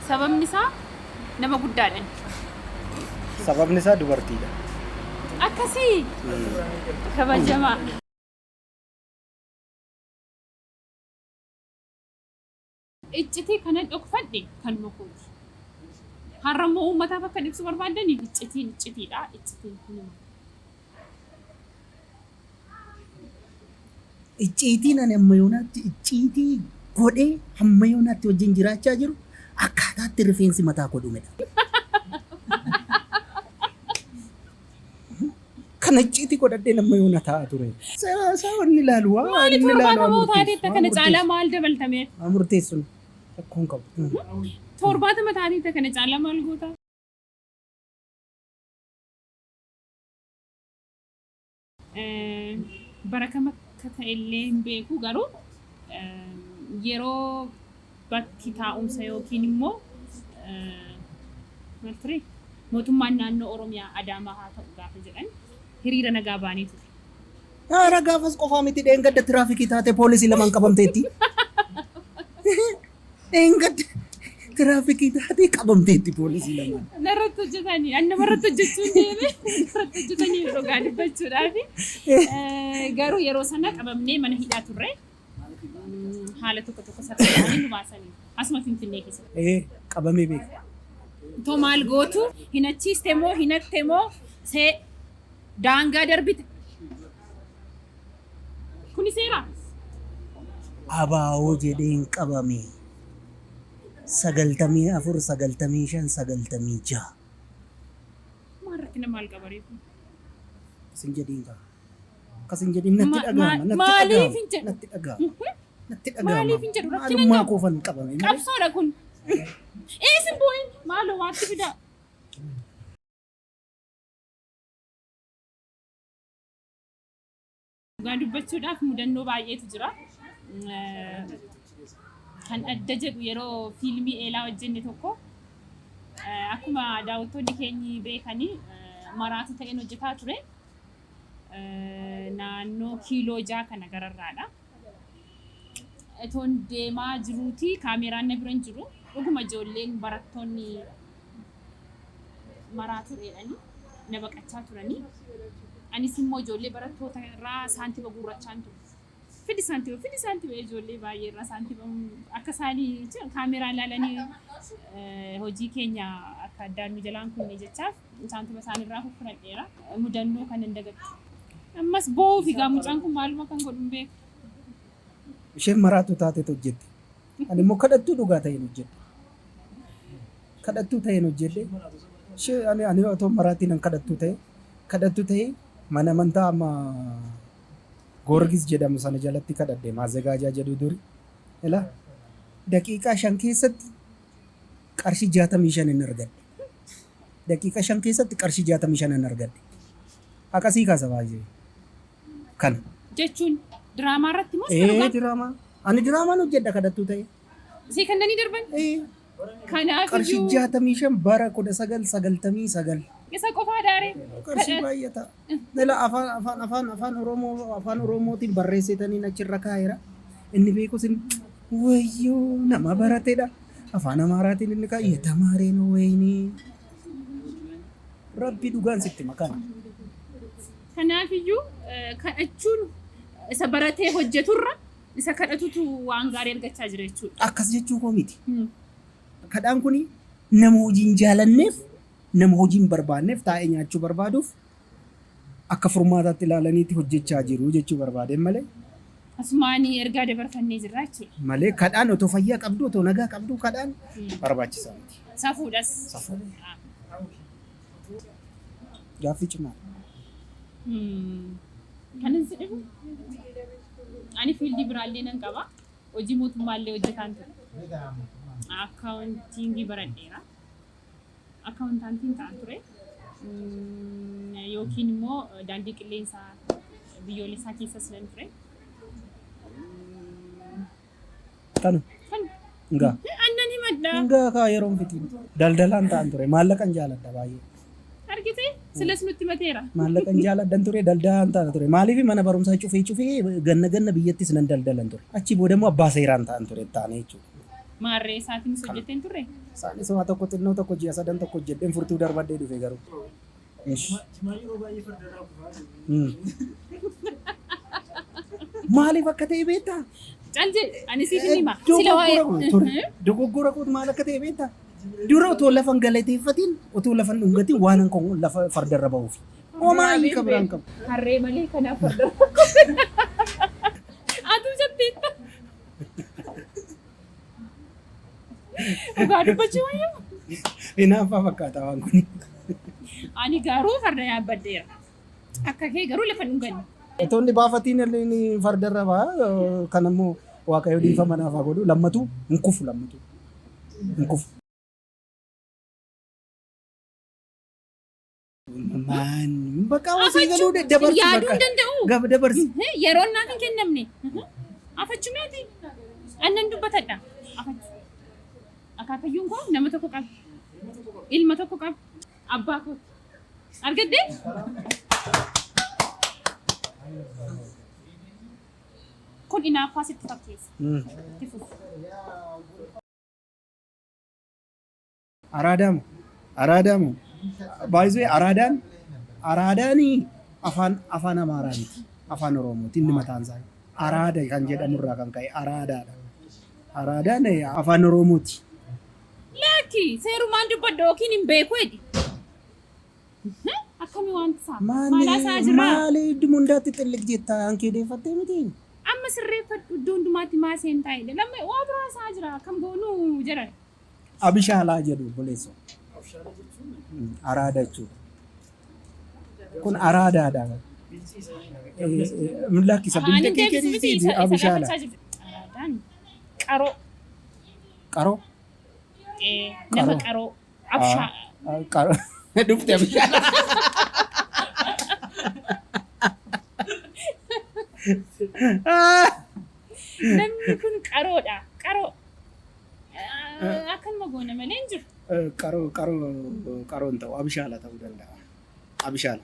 Sababni isaa nama guddaadhan. Sababni isaa dubartiidha. Akkasii kabajamaa. Iccitii kanan dhokfadhe kanuma kooti. Har'a immoo uummataaf akkan ibsu barbaaddani iccitiin iccitiidha. Iccitiin kunuma. Icciitiin ani amma yoonaatti icciitii godhee hamma yoonaatti wajjin jiraachaa jiru akkaataatti rifeensi mataa koo dhumedha. Kana icciitii godhadheen amma yoona taa'aa ture. Isaa wanni ilaalu waa Maali inni ilaalu waa torbaatamoo murteessu. taateetta Waa kana caalaa murteessu. maal dabaltamee? Waa murteessuun rakkoo hin qabu. 70 taateetta kana caalaa maal goota? Bara kam akka ta'ellee hin beeku garuu yeroo bakki taa'umsa yookiin immoo maal ture mootummaan naannoo Oromiyaa Adaamaa haa ta'u gaafa jedhan hiriira nagaa baanee ture. Haara gaafas qofaa miti dheengadda tiraafikii taatee poolisii lamaan qabamteetti. Dheengadda tiraafikii taatee qabamteetti poolisii lamaan. Narratti hojjetanii an namarratti hojjechuun deeme narratti hojjetanii dhugaa dubbachuudhaafi garuu yeroo sana qabamnee mana hidhaa turre. Haala tokko tokko sakatta'anii nu baasanii asuma Finfinnee keessatti. Ee qabamee beeka. Too maal gootu hinachiiste moo hinatte moo see daangaa darbite. Kuni seeraa? Abaa'oo jedheen qabame. 94, 95, 96. Maal rakkina maal qaba ree kun? Sin jedhiin kaa. Akkas hin jedhin natti Ma- dhaga'ama. ma- Natti maaliif dhaga'ama. hin jedhu? Natti dhaga'ama. Natti dhaga'ama. Maaliif hin jedhu? Rakkina hin Maalummaa qabu. koofan qabame malee. Qabsoodha kun. Eessin boo'in maaloo waatti fidaa. Dhugaa dubbachuudhaaf mudannoo baay'eetu jira. Kan adda jedhu yeroo fiilmii eelaa hojjenne tokko akkuma daawwattoonni keenyi beekanii maraatu ta'een hojjetaa ture. Naannoo kiiloo 6 kana gararraadha. Etoon deemaa jiruuti kaameeraan na bira hin jiru. Dhuguma ijoolleen barattoonni maraatu dheedhanii na baqachaa turanii. Anis immoo ijoollee barattoota irraa saantima guurrachaan ture. Fidi saantima, fidi saantima ijoollee baay'ee irraa saantima akka isaanii jechuun kaameeraa ilaalanii hojii keenya akka addaan nu jalaan kunne jechaaf saantima isaanii irraa fudhadheera. Mudannoo kan hin dagadhu. Ammas boo'uuf egaa mucaan kun maaluma kan godhu hin beeku. Isheen maraatuu taatetu hojjette. Ani immoo kadhattuu dhugaa ta'een hojjedhe. Kadhattuu ta'een hojjedhe. Ishee ani ani otoo maraatiin an kadhattuu ta'e kadhattuu ta'e mana amantaa amma Goorgis jedhamu sana jalatti kadhadhe maazagaajaa jedhu duri. Ila daqiiqaa 5 keessatti qarshii 65 hin argadhe. Daqiiqa 5 keessatti qarshii 65 hin argadhe. Haqasii kaasa baay'ee. Kana. Jechuun diraamaa irratti moo isa Ee dhugaa? diraamaa. Ani diraamaan hojjedha kadhattuu ta'e. Isii kennanii darban? Ee Kanaaf qarshii iyyuu 65 bara 1999. isa qofaa daaree. Qarshii baay'ee ta'a. Ila afaan afaan afaan afaan Oromoo afaan Oromootiin barreessitaniin achirra kaa'eera. Inni beekus inni wayyoo nama baratedha. Afaan Amaaraatiin inni kaa'e yetamaaree ነው ወይኔ Rabbi dhugaan sitti makaan. Kanaafiyyuu kadhachuun isa baratee hojjeturra isa kadhatutu waan gaarii argachaa jira jechuudha. Akkas jechuu koo miti. Kadhaan kuni nama hojii hin jaalanneef, nama hojii hin barbaanneef, taa'ee nyaachuu barbaaduuf akka furmaataatti ilaalaniiti hojjechaa jiru jechuu barbaadeen malee. Asumaanii ergaa dabarfannee jirra jechuudha. Malee kadhaan otoo fayyaa qabduu, otoo nagaa qabduu kadhaan barbaachisaa miti. Safuudhas. Safuudha. Gaaffii cimaadha. Kanin si dhibu ani fiildii biraallee nan qaba. Hojii mootummaallee hojjetaan ture. Akkaawuntiingii baradheera. Akkaawuntaantiin ta'an ture. Yookiin immoo daandii qilleensaa biyyoolessaa keessas nan ture. Kana. Kan Ngaa. annan himadha. Ngaa kaa yeroon fitiin. Daldalaan ta'an ture. Maallaqan jaaladha baay'ee. Argite silas nutti himateera. Maallaqan jaaladhan ture daldalaan ta'an ture. Maaliif mana barumsaa cufee cufee ganna ganna biyyattis nan daldalan ture. Achi booda immoo abbaa seeraan ta'an ture taane jechuudha. Maarree isaatiinis hojjettee hin turre? Isaanis waa tokko xinnoo tokko ji'a sadan tokko hojjedheen furtuu darbadhee dhufe garuu. Ish. Jimaa yeroo baay'ee fardarraa kufaa. Maaliif akka ta'e beektaa? Cal jedhe ani siif hin hima. Sila Dogoggora waa'ee. koo ture. Dogoggora koo maal akka ta'e beektaa? Dura otoo lafa hin galateeffatiin, otoo lafa hin dhungatiin waan hin qabu lafa fardarra ba'uufi. Homaa hiika biraan qabu. Harree malee kanaaf farda. Atuu jetteetta. Dhugaa dubbachuu wayyaa. Hinaaffaa fakkaata waan kun. Ani garuu farda yaabbadheera. Akka kee garuu lafa hin dhunganne. Otoo inni baafatiin illee inni fardarra ba'a. Kan ammoo Waaqayyo dhiifama naaf haa godhu. Lammatu hin kufu lammatu. Hin kufu. Maan bakka wasii galuu dabarsi Yaaduu hin bakka. danda'u. Gab dabarsi. Yeroon naaf hin kennamne. Afachuu meeti. Annan dubbatadha. Afachuu. Akaakayyuun koo nama tokko qaba. Ilma tokko qaba. Abbaa kooti. Argattee? Kun inaaffaa sitti fakkeessa. Itti fufi. Araadaamu. Araadaamu. Baay'isee araadaan araadaanii afaan Amaaraa miti. Afaan Oromooti inni mataan isaa. Araada kan jedhamurraa kan ka'e araadaadha. Araadaan afaan Oromooti. Lakki seerumaan dubbadhu yookiin hin beeku jedhi. Akkami wanti isaa? Maal haasaa jirraa? Maali idduma hundaatti xilliq jetta hankee deeffattee miti? Amma sirreeffadhu iddoo hundumaatti maa seentaa jedhe. Lamma waa biraa haasaa jira akkam goonuu jedhan. Abishaalaa jedhu obboleessoo. Abshaala jechuun Araada jechuudha. Kun araadaadha. bilchii isaanii. Lakkisa Ani bilcha kee deebisu miti keessa isa abishaala. gaafachaa jirti. Araadaan qaroo. Qaroo. Nama Qaroo. qaroo. Abshaa. Qaroo. Dhufte abishaala. Namni kun qaroodha. Qaroo. Akkanuma goona malee hin jiru. Qaroo qaroo qaroon ta'u abishaala ta'uu danda'a. Abishaala.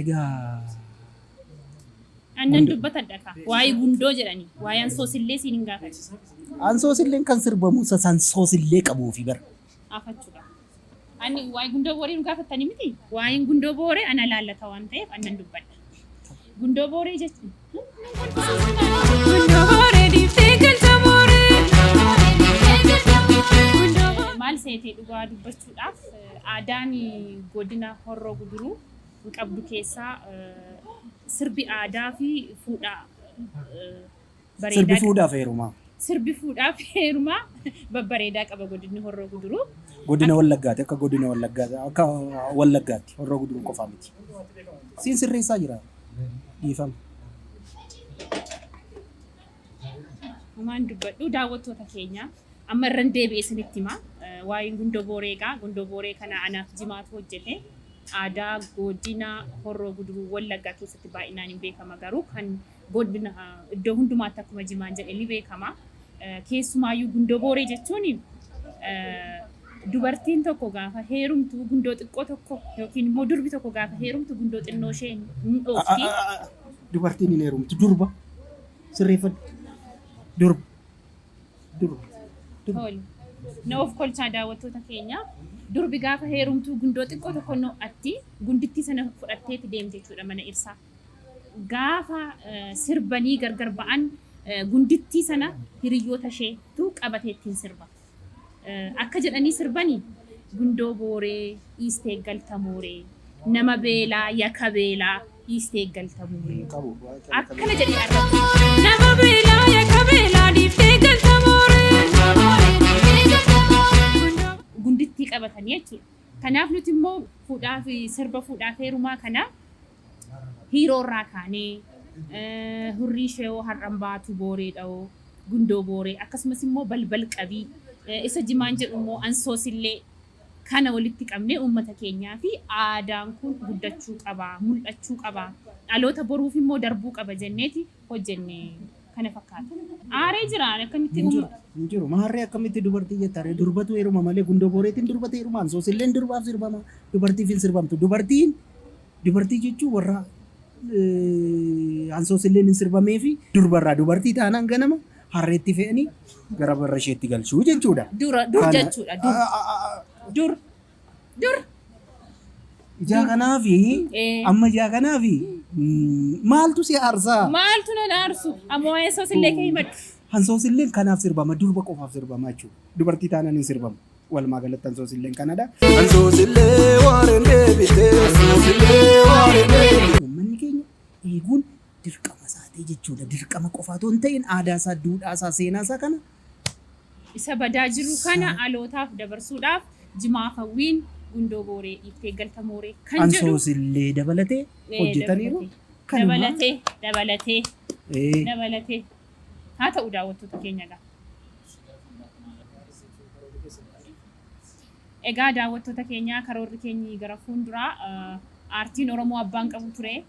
Egaa Annan dubbatadha kaa. Waa'ee gundoo jedhanii. Waa'ee ansoosillee siin hin gaafatu. Ansoosilleen kan sirbamu isa sansoosillee qabuufi bara. Afachuudha. Ani waa'ee gundoo booree nu gaafattanii miti. Waa'een gundoo booree ana laallata waan ta'eef annan dubbadha. Gundoo booree jechuun. Gundoo booree dhiiftee galta booree. Maal seetee dhugaa dubbachuudhaaf aadaan godina Horroo Guduruu hin qabdu keessaa sirbi aadaa fi fuudhaa Sirbi bareedaa fuudhaaf heerumaa. Sirbi fuudhaaf heerumaa babbareedaa qaba godinni Horroo Guduruu. Godina Wallaggaati akka godina Wallaggaati akka Wallaggaatti Horroo Guduruu qofaa miti. Siin sirreessaa jira. Dhiifama. Waan dubbadhu daawwattoota keenya amma irran deebi'ee isinitti hima. Waa'een gundoo booree egaa gundoo booree kana anaaf jimaatu hojjete. Aadaa godina Horroo Guduruu Wallaggaa keessatti baay'inaan hin beekama garuu kan godina iddoo hundumaatti akkuma jimaan jedhe ni beekama. Keessumaayyuu gundoo booree jechuun dubartiin tokko gaafa heerumtu gundoo xiqqoo tokko yookiin immoo durbi tokko gaafa heerumtu gundoo xinnoo ishee hin dhoofti. Dubartiin hin heerumtu durba sirreeffadhu. Durba. Durba. Tole. Na of kolchaa daawwattoota keenya. Durbi gaafa heerumtuu gundoo xiqqoo tokko no'atti gundittii sana fudhatteeti deemte jechuudha mana ibsaa. Gaafa sirbanii gargar ba'an gundittii sana hiriyoota isheetu qabatee ittiin sirba. Akka jedhanii sirbanii gundoo booree dhiistee galta mooree nama beelaa yaka beelaa dhiistee galta mooree. Qabu. Akkana jedhee arrabsa. Nama beelaa yakka beelaa dhiiftee galta mooree. Gundittii qabatanii jechuudha. Kanaaf nuti immoo fuudhaa fi sirba fuudhaa fi heerumaa kana hiiroo irraa kaanee hurrii ishee har'an baatu booree dha'oo gundoo booree akkasumas immoo balbal qabii isa jimaan jedhu immoo ansoosillee kana walitti qabnee uummata keenyaa fi aadaan kun guddachuu qaba mul'achuu qaba dhaloota boruuf immoo darbuu qaba jenneeti hojjenne kana fakkaata. Aaree jira akkamitti Hin jiru. Hin jiru. Maarree akkamitti dubartii jetta ree durbatu heeruma malee gundoo booreetiin durbatu heeruma ansoosilleen durbaaf sirbama dubartiif hin sirbamtu. Dubartiin dubartii jechuun warra Hansoosilleen hin sirbamee fi durbarraa dubartii taanaan ganama harreetti fe'anii gara barra isheetti galchuu jechuudha. Dura dur Kana- jechuudha dur dur dur. Ijaa kanaafi amma ijaa kanaafi maaltu si aarsaa? Maaltu nan aarsu? Amma waa'ee soosillee kee himadhu. Hansoosilleen kanaaf sirbama, durba qofaaf sirbama jechuudha. Dubartii taanaan hin sirbamu. Walumaa galatti hansoosilleen kanadha. Ansoosillee waareen deebitee, ansoosillee waareen deebitee. Uummanni keenya eeguun dirqama isaatii jechuudha. Dirqama qofa otoo hin ta'in aadaa isaa, duudhaa isaa, seenaa isaa kana Isa badaa jiru kana alootaaf dabarsuudhaaf Jimaaf Hawwiin gundoo booree dhiiftee galta mooree kan jedhu Ansoosillee dabalatee hojjetaniiru. Kanuma Dabalatee dabalatee dabalatee haa ta'u daawwattoota keenya egaa. Egaa daawwattoota keenyaa karoorri keenyi gara fuulduraa aartiin Oromoo abbaan qabu ture.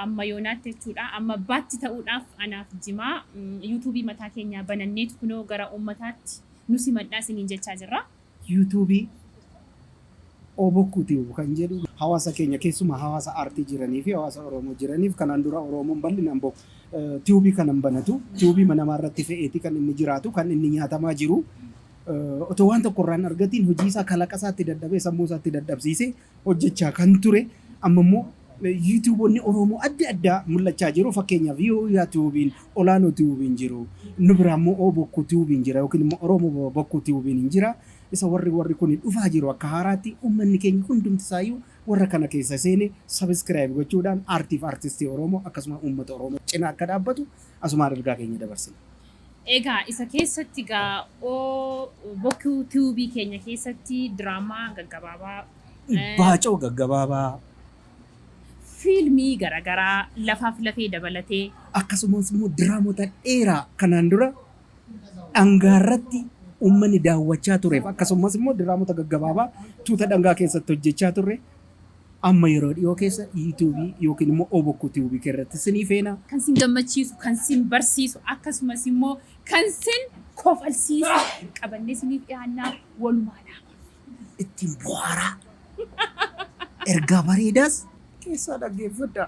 Amma yoonaatti jechuudha. Amma abbaatti ta'uudhaaf anaaf Jimaa yuutuubii mataa keenyaa bananneetu kunoo gara uummataatti nu simadhaa isiniin jechaa jirra. Yuutuubii Obokku Tube kan jedhu hawaasa keenya keessumaa hawaasa aartii jiranii fi hawaasa Oromoo jiraniif kanaan dura Oromoon bal'inaan tiyuubii kanan banatu tiyuubii namaa irratti fe'eeti kan inni jiraatu kan inni nyaatamaa jiru otoo waan tokko irraa hin argatiin hojii isaa kalaqa isaatti dadhabee sammuu isaatti dadhabsiisee hojjechaa kan ture amma immoo yuutuuboonni Oromoo adda addaa mul'achaa jiru. Fakkeenyaaf Yooyaa Tiyuubiin, Olaanoo Tiyuubiin jiru. Inni biraa immoo Obokkuu Tiyuubiin jira yookiin immoo Oromoo Bokkuu Tiyuubiin hin jira. Isa warri warri kun dhufaa jiru akka haaraatti uummanni keenya hundumti isaayyuu warra kana keessa seene subscribe gochuudhaan aartiif aartistii Oromoo akkasuma uummata Oromoo cina akka dhaabbatu asumaan ergaa keenya dabarsina. Egaa isa keessatti egaa O Bokkuu Tiyuubii keenya keessatti diraamaa gaggabaabaa, Baacoo gaggabaabaa, fiilmii garaagaraa lafaaf lafee dabalatee, akkasumas immoo diraamota dheeraa kanaan dura dhangaarratti uummanni daawwachaa tureef akkasumas immoo diraamota gaggabaabaa tuuta dhangaa keessatti hojjechaa turre amma yeroo dhiyoo keessa yuutuubii yookiin immoo Obokkuu Tiyuubii irratti sinii feena. Kan sin gammachiisu, kan sin barsiisu, akkasumas immoo kan sin kofalsiisu qabannee siniif dhiyaannaa walumaa laama. Ittiin bohaaraa ergaa bareedaas keessaa dhaggeeffadhaa.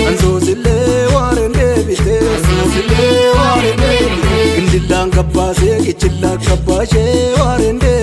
Ansoosillee waareen deebitee, ansoosillee waareen deebitee. Gindillaan gabbaasee kichillaa gabbaashee waareen deebitee.